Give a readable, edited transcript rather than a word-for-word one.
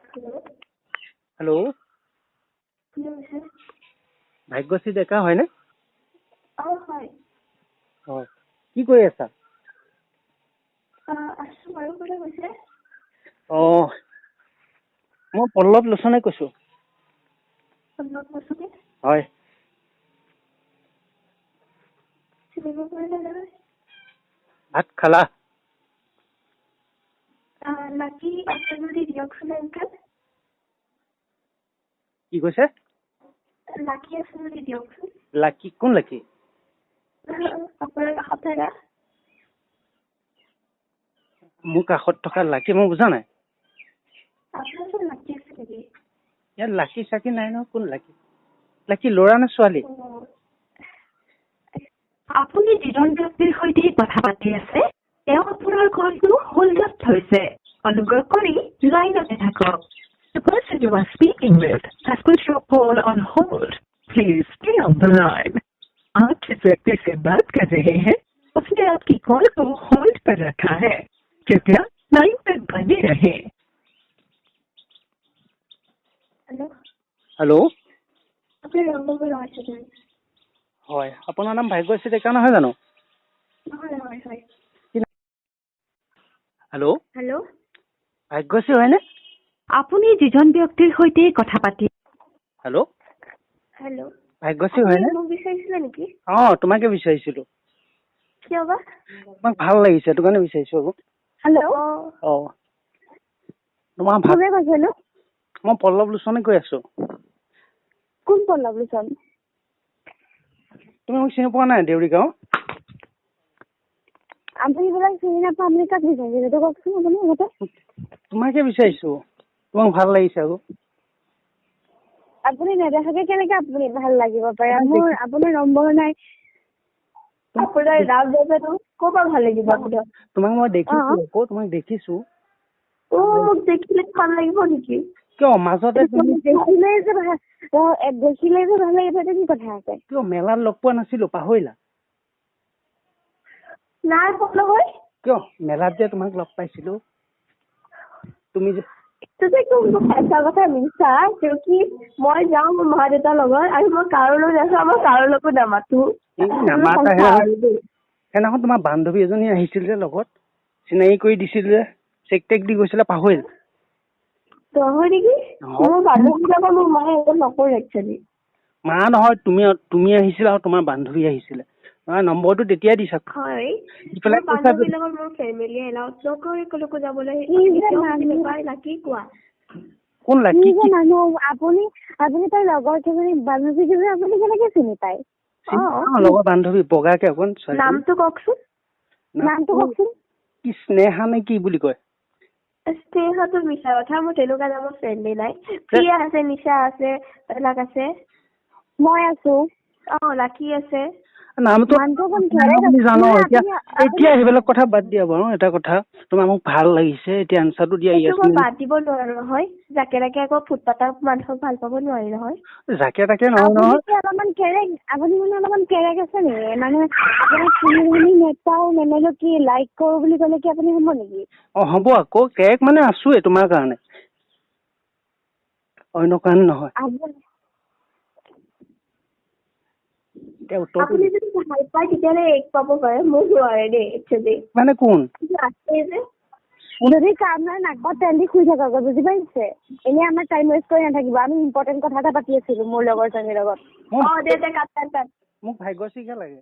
Hello'. Hello'. কোনে কৈছে? ভাগ্যশ্ৰী ডেকা হয়নে? অঁ, হয়। হয়, কি কৰি আছা? আছো বাৰু, কোনে কৈছে? অঁ, মই পল্লৱ লোচনে কৈছোঁ। পল্লৱ লোচনে? হয়। চিনিব পৰা নাই নহয়। ভাত খালা? লাকি আছে যদি দিয়কচোন আংকল। কি কৈছে? লাকি আছে যদি দিয়কচোন। লাকি? কোন লাকি? আপোনাৰ কাষত থকা। মোৰ কাষত থকা লাকি? মই বুজা নাই। আপোনাৰ ওচৰত লাকি আছে নেকি? ইয়াত লাকি চাকি নাই নহয়। কোন লাকি? লাকি ল'ৰা নে ছোৱালী? অঁ। আপুনি যিজন ব্যক্তিৰ সৈতে কথা পাতি আছে, তেওঁ আপোনাৰ কলটো হোল্ডত থৈছে। অনুগ্ৰহ কৰি লাইনতে থাকক। The person you are speaking with has put your call on hold. Please stay on the line. आप जिस व्यक्ति से बात कर रहे हैं, उसने आपकी कॉल को होल्ड पर रखा है। कृपया लाइन पर बने रहें। হেল্ল'। হেল্ল'। আপুনি ৰং নম্বৰ লগাইছে তুমি? হয়, আপোনাৰ নাম ভাগ্যশ্ৰী ডেকা নহয় জানো? নহয় নহয়, হয়। হেল্ল'। হেল্ল'। ভাগ্যশ্ৰী হয়নে? আপুনি যিজন ব্যক্তিৰ সৈতে কথা পাতি হেল্ল'। হেল্ল'। ভাগ্যশ্ৰী হয়নে? মোক বিচাৰিছিলে নেকি? অঁ, তোমাকে বিচাৰিছিলোঁ। কিয় বা? তোমাক ভাল লাগিছে, সেইটো কাৰণে বিচাৰিছোঁ আকৌ। হেল্ল'। অঁ। অঁ, তোমাৰ ভাল কোনে কৈছেনো? মই পল্লৱ লোচনে কৈ আছোঁ। কোন পল্লৱ লোচন? তুমি মোক চিনি পোৱা নাই? দেউৰী গাঁও। আপুনি বিলাক চিনি নাপাওঁ, আপুনি কাক বিচাৰিছে সেইটো কওকচোন আপুনি আগতে। তোমাকে বিচাৰিছোঁ, তোমাক ভাল লাগিছে আকৌ। আপুনি নেদেখাকে কেনেকে আপুনি ভাল লাগিব পাৰে? মোৰ আপোনাৰ নম্বৰ নাই। আপোনাৰ নাম নাজানো, ক'ৰ পৰা ভাল লাগিব আপোনাক? তোমাক মই দেখিছোঁ আকৌ, তোমাক দেখিছোঁ। অ', মোক দেখিলে ভাল লাগিব নেকি? কিয় মাজতে তুমি দেখিলেই যে ভাল, দেখিলেই যে ভাল লাগিব সেইটো কি কথা আছে? কিয়, মেলাত লগ পোৱা নাছিলো, পাহৰিলা? নাই পোৱা নহয়। কিয়, মেলাত যে তোমাক লগ পাইছিলো, তুমি যে এইটো যে একদম সঁচা কথা মিছা, কিয় মই যাওঁ মোৰ মা দেউতাৰ লগত আৰু মই কাৰো লগত নাযাওঁ, মই কাৰো লগতো নামাতো। নামাতা? সেইদিনাখন তোমাৰ বান্ধৱী এজনী আহিছিল যে লগত, চিনাকি কৰি দিছিল যে, চেক টেক দি গৈছিলে, পাহৰিলা? নহয় নেকি? মোৰ বান্ধৱীৰ লগত মোৰ মায়ে একো নকৰে একচুৱেলি। মা নহয়, তুমি তুমি আহিছিলা আৰু তোমাৰ বান্ধৱী আহিছিলে। তোমাৰ নম্বৰটো তেতিয়াই দিছা। হয়। দি পেলাই মোৰ কৈছা বান্ধৱীৰ লগত মোৰ ফেমিলিয়ে এলাউড নকৰে ক'লৈকো যাবলৈ। কি যে এতিয়াও বুজি মানুহ। নাপায়, লাকি কোৱা। কোন কি লাকি? যে মানুহ আপুনি, আপুনি তাৰ লগৰ কেইজনী, বান্ধৱী কেইজনী আপুনি কেনেকে চিনি পায়? চিনি পাওঁ, লগৰ বান্ধৱী বগাকে অকণ ছোৱালীজনী। নামটো কওকচোন। নামটো কওকচোন। কি স্নেহা নে কি বুলি কয়। স্নেহাটো মিছা কথা, মোৰ তেনেকুৱা নামৰ ফ্ৰেণ্ডেই নাই। প্ৰিয়া আছে, নিশা আছে, এইবিলাক আছে। মই আছো। অ, লাকি আছে। নামটো মানুহটো অকণ কেৰেক আমি আছে। জানো। নহয়, এতিয়া আপুনি এতিয়া সেইবিলাক কথা বাদ দিয়া বাৰু। এটা কথা, তোমাৰ মোক ভাল লাগিছে, এতিয়া আনচাৰটো দিয়া। সেইটো ইয়েছ। মই বাদ দিব নোৱাৰো নহয়। যাকে তাকে আকৌ ফুটপাতৰ মানুহক ভাল পাব নোৱাৰি নহয়। যাকে তাকে নহয়। আপুনি নহয়। কি অলপমান কেৰেক, আপুনি মানে অলপমান কেৰেক আছে নেকি? মানে আপোনাক চিনি শুনি নেপাও নেমেলো কি লাইক কৰো বুলি ক'লে কি আপুনি হ'ব নেকি? অ, হ'ব আকৌ। কেৰেক মানে আছোৱেই তোমাৰ কাৰণে, অন্য কাৰণে নহয়। আপুনি এতিয়া উত্তৰটো আপুনি যদি ভাল পায় তেতিয়াহ'লে এক পাব পাৰে, মোক নোৱাৰে দেই একচুৱেলি। মানে কোন? আছে যে। যদি কাম নাই, নাকত তেল দি শুই থাকক, বুজি পাইছে? এনেই আমাৰ টাইম ৱেষ্ট কৰি নাথাকিব। আমি ইম্পৰ্টেণ্ট কথা এটা পাতি আছিলো মোৰ লগৰজনীৰ লগত। মোক অ, দে দে, কাট কাট কাট। মোক ভাগ্যশ্ৰীকে লাগে।